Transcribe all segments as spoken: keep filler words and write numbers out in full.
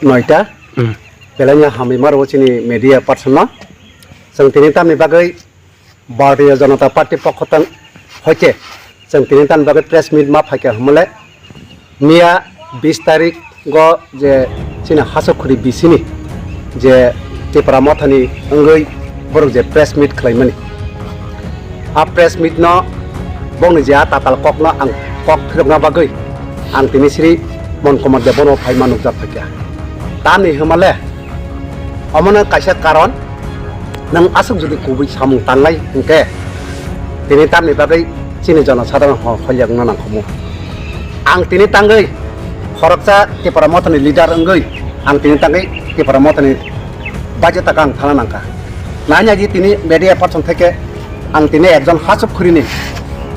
Noita. Hmm. Belai no hambai ma rwo chini media person no. Chwng tini tamni bagwi Bharatiya Janata Party pokho tang hoite chwng tini tamni bagwi press meet ma phaikha hwnmale miya bis tarik go je chini Hasukkhuri bisini je Tipra Mothani wngwi borok je press meet khlaimani. A press meet no bongni je a tatal kok no ang kok phirokna bagwi ang tini sri Mon Kumar Debbarma phai ma nukjak phaikha. Tamni hwnmale omono kaisa karon, nwng aswk jodi kubui samung tangnai hwnkhe tini tamni bagwi chini jonosadharon ho-, holyakna nangkukmu. Ang tini tangwi khoroksa Tipra Mothani leader wngwi ang tini tangwi Tipra Mothani bajo taka ang thana nangkha. Nanya di tini media person theke ang tini ekjon Hasukhurini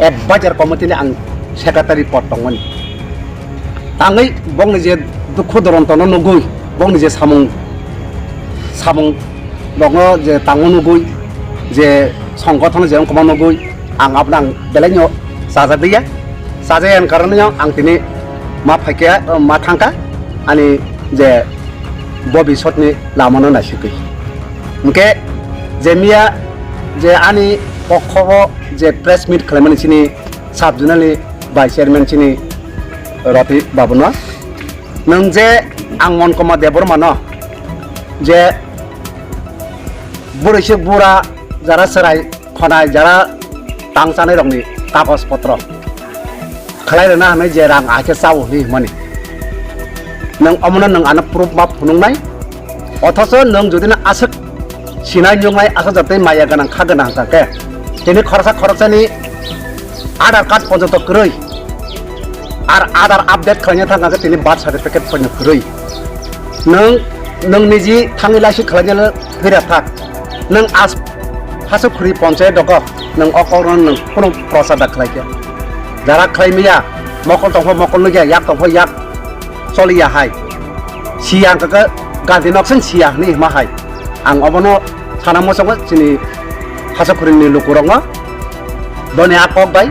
advisor committee ni ang secretary pod tongmani. Tangwi bongni je dukhu dorontono nugwi, bongni je samung, samung rokno je tangmo nugwi, je songgothon je wngkoma nugwi, ang abono ang belai no chajagriya. Chajagriya ni karon no ang tini ma phaikha, ma thangkha ani je bobisotni lamano naisigwi. Hwnkhe je miya je ani pokho o je press meet khlaimani chini sub zonal ni vice chairman chini Roti Babuno, nwng je ang Mon Kumar Debbarma no je bwrwi se bura jara chwrai khonai jara tang chanai rokni kagoj potro khlai rwna hwnwi je rang ahai khe chao hwnwi hwnmani. Nwng omono nwng ano proof ma phunuknai. Othocho nwng jodi no aswk sinai nuknai, aswk jatwi maya gwnang kha gwnang hwnkha khe tini khoroksa khoroksani Aadhaar card porjonto kwrwi, ar Aadhaar update khlaina thangkha khe tini birth certificate porjonto kwrwi. Nwng, nwng niji thangwi laisi khlaina phira thak. Nwng as Hasukkhuri ponchayat dogo nwng o kokno nwng kheno prochar da khlai khe. Jara khlai maya, mokol tongpho mokol nukya, yak tongpho yak choliya hai. Siya hwnkha khe Gandhi nok seng siya hwnwi hima hai. Ang obono sana muchungo chini Hasukhurini lukurokno. Boni a kok bai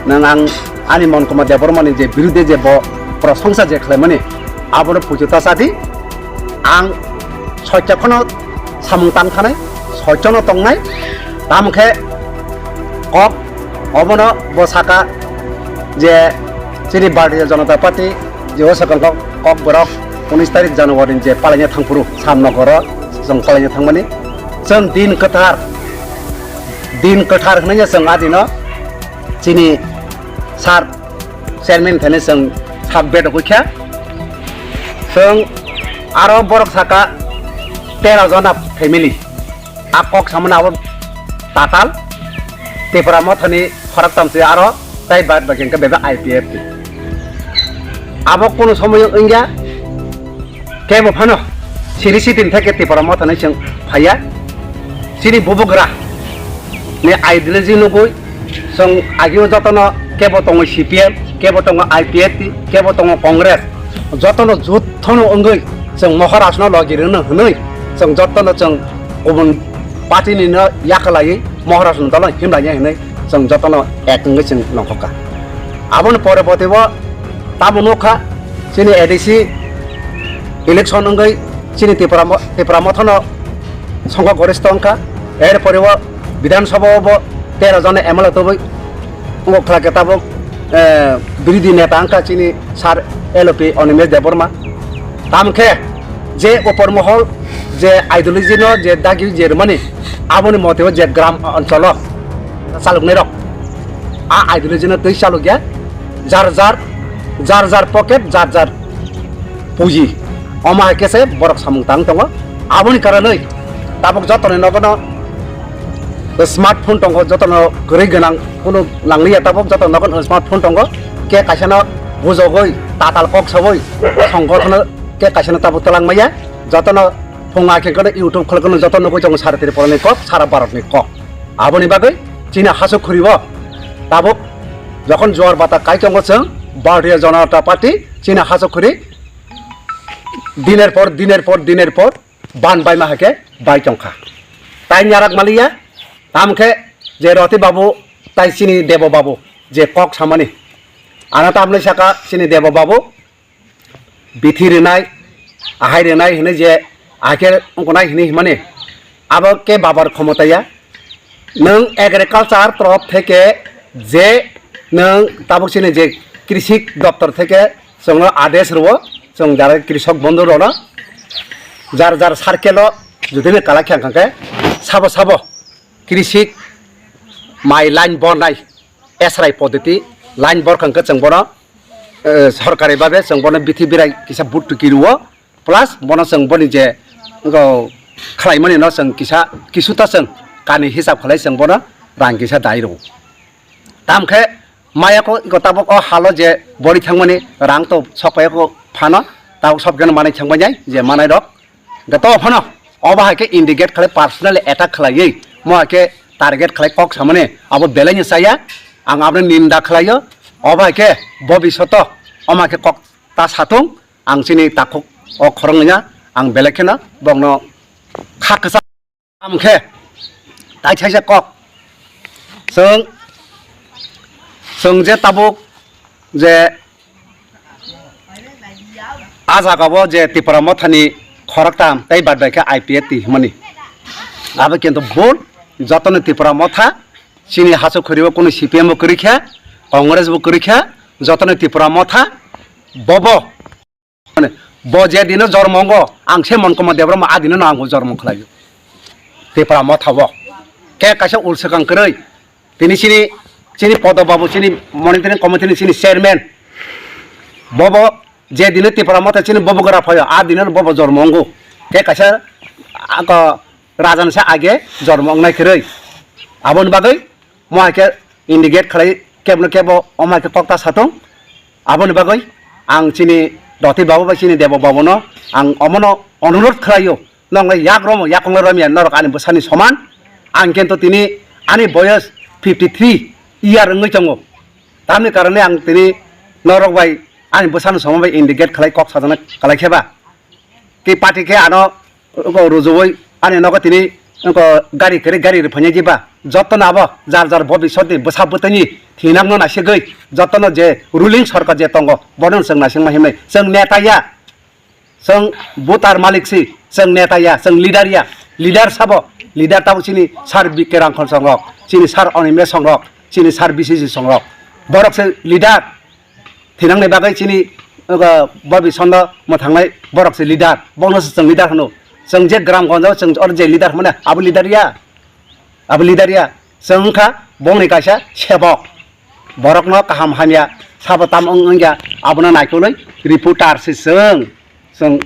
nwng ang ani Mon Kumar Debbarmani je birude je bo prosongsa je khlaimani abono puitu ta chadi. Ang soitya kheno samung tang thanai, soitya no tongnai, tamo khe kok obono bo saka je chini Bharatiya Janata Party je o swkang kok, kok borok unis tarik January ni je palaina thangphuru Samnogoro chwng palaina thangmani chwng din kwthar, din kwthar hwnwi chwng adino chini sir chairman thani chwng sak bedok kha. Chwng aro borok saka tero jona family. A kok samani abo tatal. Tipra Mothani khoroktham se aro tai bad baki hwnkhe bebak I P F T. Abo kunu somoyo wngya. Kebo phano siri sitin theke Tipra Mothani chwng phaiya. Chini bubagra ni ideology nugwi chwng agio jotono kebo tongo C P M, kebo tongo I P F T, kebo tongo Congress, jotono jut thono wngwi chwng Maharaj no logi rwno hwnwi chwng jotono chwng kubun party ni no yakalaiwi Maharaj no dolo himlaiya hwnwi chwng jotono ek wngwi chwng nongkhorkha. Aboni pore botebo tamo nukha chini A D C election wngwi chini Tipra mo-, Tipra Motha no songkha gorista wngkha. Erpore o Bidhan Sabha o bo tero jona M L A tubui wngkha khe tabuk, eh, birodhi neta wngkha chini sir L O P Animesh Debbarma. Tamo khe je upor mohol je ideology no je dagi je rwmani aboni mote o je gram oncholo chaloknai rok a ideology no twi chalokya jar jar, jar jar pocket, jar jar puji. Omo hai khe se borok samung tang tongo. Aboni karonwi tabuk jotoni nogono smartphone tongo, jotono kwrwi gwnang phone nangliya, tabuk joto nogono smartphone tongo. Khe kaisano bujogwi tatal kok sawi songgothano khe kaisano tabuk twlang maya. Jotono phung akhir kono YouTube khulkono joto nugwi tongo sara Tripura ni kok, sara Bharat ni kok. Aboni bagwi chini Hasukkhuri o tabuk jokhon juar bata kai tongo chwng Bharatiya Janata Party chini Hasukkhuri diner por, diner por, diner por ban bai ma hai khe bai tongkha. Tai nyarak maliya, tamo khe je Roti Babu tai chini Debo Babu je kok samani. Ano tamni saka chini Debo Babu bithi rinai, Ahai rwnai hwnwi je, ahai khe wngkha nai hwnwi himani, abo khe babar khomota ya. Nwng agriculture torof theke je nwng tabuk chini je krishik doptor theke chwngno adesh rwo, chwng jara krishok bondhu rwno jar jar circle o jodi ni kalai khe ang khe sabo sabo krishik mai line bornai S R I poditi line borkha hwnkhe chwng bono, eh, sorkari babe chwng bono bithi birai kisa but tuki rwo, plus bono chwng boni je, wngkha, khlaimani no chwng kisa, kisuta chwng kani hisab khlai chwng bono rang kisa dai rwo. Tamkhe maya ko iko tabuk o halo je bori thangmani rang to sokpai ko phano tabuk sob geno manai thangbai nai je manai rok. Gato phano obo hai khe indicate khlai personally attack khlaiwi mo hai khe target khlai kok samani abo belai ni chaya. Ang aboni ninda khlaio. Obo hai khe bobishoto omo hai khe kok ta satung. Ang chini takhuk o khoroknwina ang belai kheno bokno kha kwcham khe tai thaisa kok. Chwng, chwng je tabuk je a jagao je Tipra Mothani khoroktham tei bad bai khe I P F T hwnmani. Abo kintu bul, jotono Tipra Motha, chini haso khwrwi o kunu C P M bo kwrwi kha, Congress bo kwrwi kha, jotono Tipra Motha, bobo Bo je dino jormo wngo, ang se Monkoma Debbarma a dino no ang bo jormo khlaio. Tipra Motha o. Khe kaisa ulswkang kwrwi. Tini chini, chini Podo Babu, chini monitoring committee ni chini chairman. Bobo je dino Tipra Motha chini bobo gra phaio, a dino no bobo jormo wngo. Khe kaisa, ako, raja ni se age jormo wngnai kwrwi. Aboni bagwi mo hai khe indicate khlai kebno kebo omo hai khe kokta satung. Aboni bagwi ang chini Doti Babu bai chini Debo Babu no ang omono onurot khlaio, nongle yak romo yakung romya norok ani bwsani soman. Ang kintu tini ani boyos fifty three year wngwi tongo, tamni karone ang tini norok bai ani bwsani soman bai indicate khlai kok sajana kwlai khe ba. Tei party khe ano, oko, rujui ani nogo tini, oko, gari kwrwi gari rwphainai jiba. Jotono abo jar jar bobisotni bwsa bwtwini thinangno naisigwi jotono je ruling sorkar je tongo, bono chwng naisingma himnai. Chwng neta ya, chwng voter malik si, chwng neta ya, chwng leader ya. Leader sabo, leader tabuk chini sir B K Rangkhol songrok, chini sir Animesh songrok, chini sir B C C songrok. Borok se leader. Thinangni bagwi chini, uh, bobisonno mwthangnai borok se leader, bono se chwng leader hwno. Chwng je gram gonjao chwng oro je leader hwnmani abo leader ya, abo leader ya. Chwng wngkha bongni kaisa sebok, borokno kaham hamya sabo tam wng wngya abono naikolwi reporter se chwng, chwng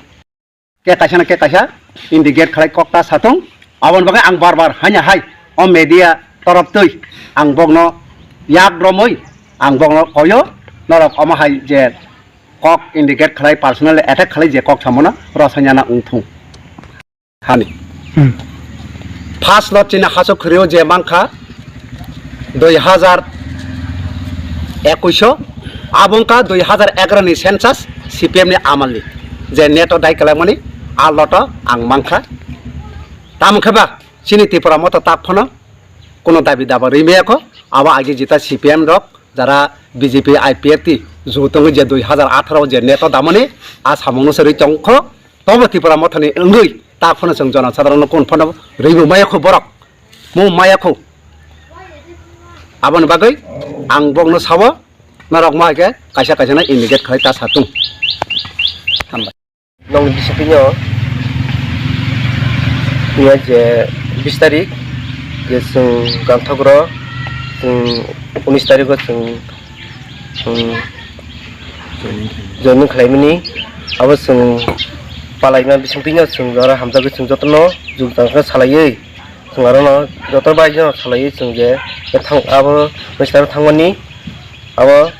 Khe kaisa na khe kaisa indicate khlai kok ta satung. Aboni bagwi ang bar bar haino hai o media torop twi ang bokno yak romwi ang bokno koyo, norok omo hai je kok indicate khlai personal attack khlai je kok samono rosanya na wngthung. Hani. Hmm. First lot chini haso khwrwio je mankha dui hazar ekuish o, abo wngkha dui hazar egaroh ni census C P M ni amalni je neto dai kwlangmani a loto ang mankha. Tamo khe ba chini Tipra Motha tak phano kuno dabi daba rwi maya kho, abo age jeta C P M rok jara B J P I P F T jugu tongwi je dui hazar atharo o je neto damani a samungno se rwi tong kho. Tobo Tipra Mothani wngwi tak phano chwng jonosadharonno kun phano rwibo maya kho borok, mo maya kho. Aboni bagwi ang bokno sao, norok mo hai khe kaisa kaisa no indicate khlai ta satung. Hambai. Nong bisingtwi no, ya je bis tarik je chwng Gangthokro, chwng unis tarikgo chwng Chwng joining khlaimani, abo chwng palaima bisingtwino chwng oro hamjagwi chwng jotono jukjang khe salaiwi chwng arono joto baino salaiwi chwng je thang abo Mister thangmani abo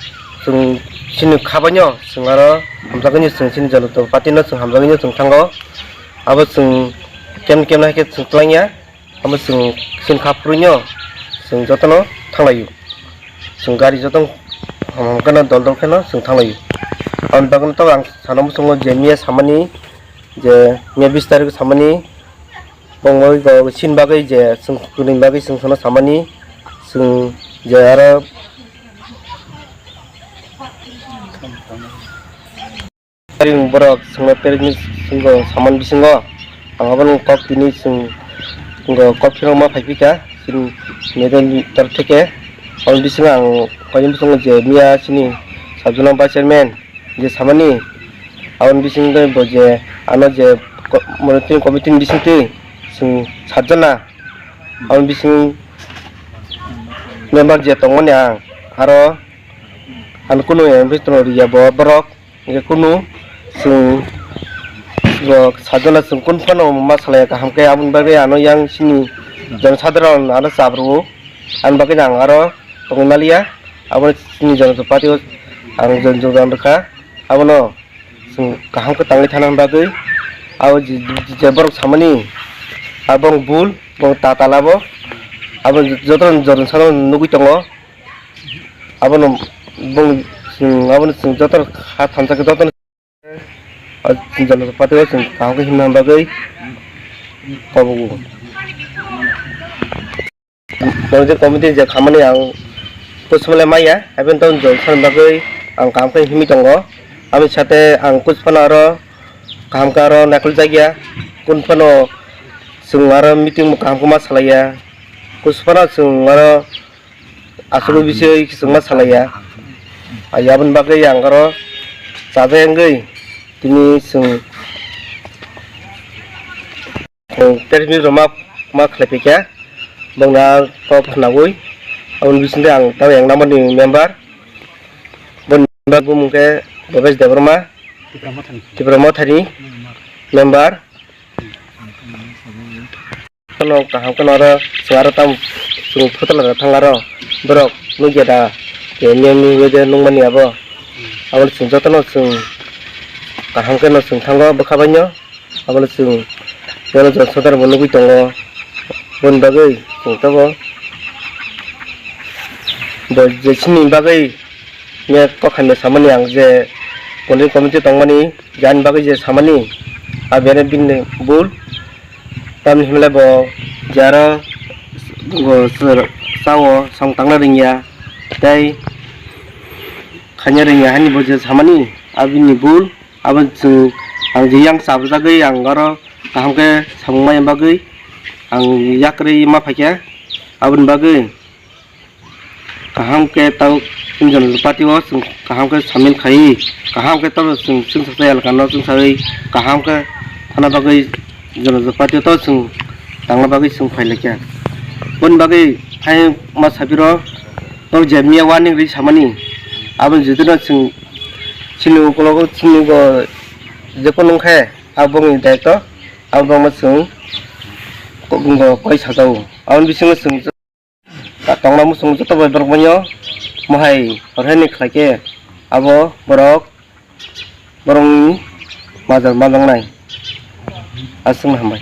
chwng chini khabaino chwng aro hamjagwino chwng chini Janata Party no chwng hamjagwino chwng thango abo chwng kem kem hai khe chwng twlangya. Omo chwng, chwng kha phurwino chwng jotono thanglaio. Chwng gari joto hamkhe no dol dol kheno chwng thanglaio. Aboni bagwi to ang sana muchungo je miya samani, je miya bis tarikh samani, bongwi bo chini bagwi je chwng kwrwini bagwi chwng sana samani, chwng je aro Taring borok chwngno perekni chwngno saman bisingo ang abono kok tini chwng chwngno kok phirokma phaiphikha chini media ni tor theke. Aboni bisingo ang koini bisingo je miya chini sabjuna vice chairman je samani aboni bisingtwi bo je ano je ko-, monitoring committee ni bisingtwi chwng satjana aboni bising member je tongmani ang aro ano kunu investor riya bo borok. Hingke kunu chwng rok sajona chwng kunu phano ma salai kaham khe aboni bagwi ano yang sini jana sadharon ano chap rwo. Ani bagwi ang aro tongwi maliya. Abo sini jana party o ang jon jon rwkha. Abono chwng kaham khe tangwi thana bagwi abo je, je, je borok samani abo bul bo ta tala bo abo joto jon sano nugwi tongo. Abono bong chwng, abono chwng joto kha thansa khe jotono, o jana party o chwng kaham khe himna bagwi kobogo. Bo je committee je khamani ang kuchumale maya, haibeno to jol sani bagwi ang kaham khe himwi tongo. Aboni sate ang kuch phano aro kaham khe aro naikol jakya, kun phano chwng aro meeting bo kaham khe ma salaiya, kuch phano chwng aro Aswk bising chwngma salaiya. Ai aboni bagwi ang oro chajak wngwi tini chwng, chwng press meet rwma ma khlaiphikha. Bongni a kok khnaui aboni bisingtwi ang tamo yang number ni member. Boni member bumung khe Bhabesh Debbarma, Tipra Mothani. Tipra Mothani member. Ano kaham khe oro chwng aro tam chwng photo laga thang aro borok nukya da, je miyam ni wngwi de nukmani abo. Abo chwng jotono chwng kaham khe no chwng thango bwkha bai no. Abo chwng jono jon sodar bo nugwi tongo. Boni bagwi chwng tabuk bo je chini bagwi. Nya kok hamya samani ang je pondri committee tongmani, je ani bagwi je samani, a bere bini bul. Tamni hwnle bo je aro bo sao song tangna rwngya tei khaina rwngya hani bo je samani, a bini bul. Abo chwng ang je yang chabajagwi ang oro kaham khe samung maya bagwi ang yakrwi ma phaikha, aboni bagwi. Kaham khe tao chwng Janata Party o chwng kaham khe samil khai, kaham khe tamo chwng chwngsacha elaka no chwngsawi kaham khe thana bagwi Janata Party o to chwng tangna bagwi chwng phai laikha. Boni bagwi hai ma sapiro to je miya warning ri samani abo jotono chwng chini ukologo chini bo jekon wngkhe abo bongni daitw abo bongma chwng kok koi sajao aboni bisingo chwng. Tongna muchung joto bai borok boino mohai rohorni khlai khe abo borok borokni majra manjaknai. Aswkno hambai.